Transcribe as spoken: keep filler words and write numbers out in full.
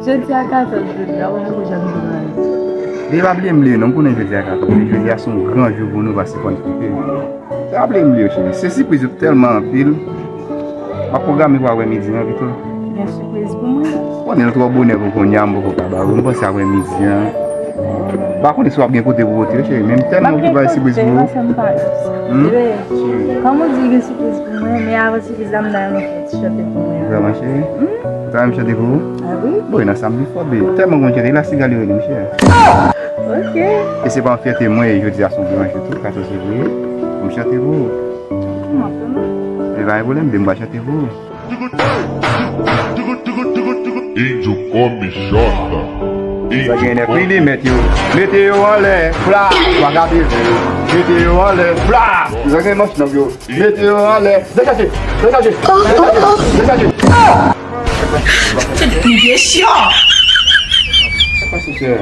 Jodi a katòz, jodi a, ou pa janm di anyen. Li pa bliye m li, non, m konnen jodi a katòz. Jodi a se yon gran jou pou nou, paske fò n fete. Li pa bliye m li, cheri. Se sipriz yo tèlman anpil. M ap pwograme pou aprè midi an pito. Gen sipriz pou mwen? Konnen l twò bonè pou kounye a, m poko ka ba ou. M panse aprè midi an. M pa konnen si w ap gen kote pou pote yo, cheri, men m tèlman okipe bay sipriz pou ou. Hmm? Bebe, kòm ou di gen sipriz pou mwen, men avan sipriz la, m ta renmen fè yon ti chante pou mwen. Vrèman, cheri? Hmm? Ou ta renmen m chante pou ou? Ah wi. Bon, e nan sa m pi fò, bebe. Tèlman konn chante, la sigal yo rele m, cheri. Ok. E se pa yon fyète mwen, jodi a se yon gran jou tou, katòz fevriye. Pou m chante pou ou. Kòman, kòman? E pa gen pwoblèm, bebe, m pral chante pou ou. Angel Commission. Sa gen nèg wi li mèt yo. Mete yo anlè, fla, vagabon. Mete yo anlè, fla. Sa gen manch nan yo. Mete yo anlè. Dechaje, dechaje, dechaje, dechaje. Tèt pliye chyon. Sa pase, chè?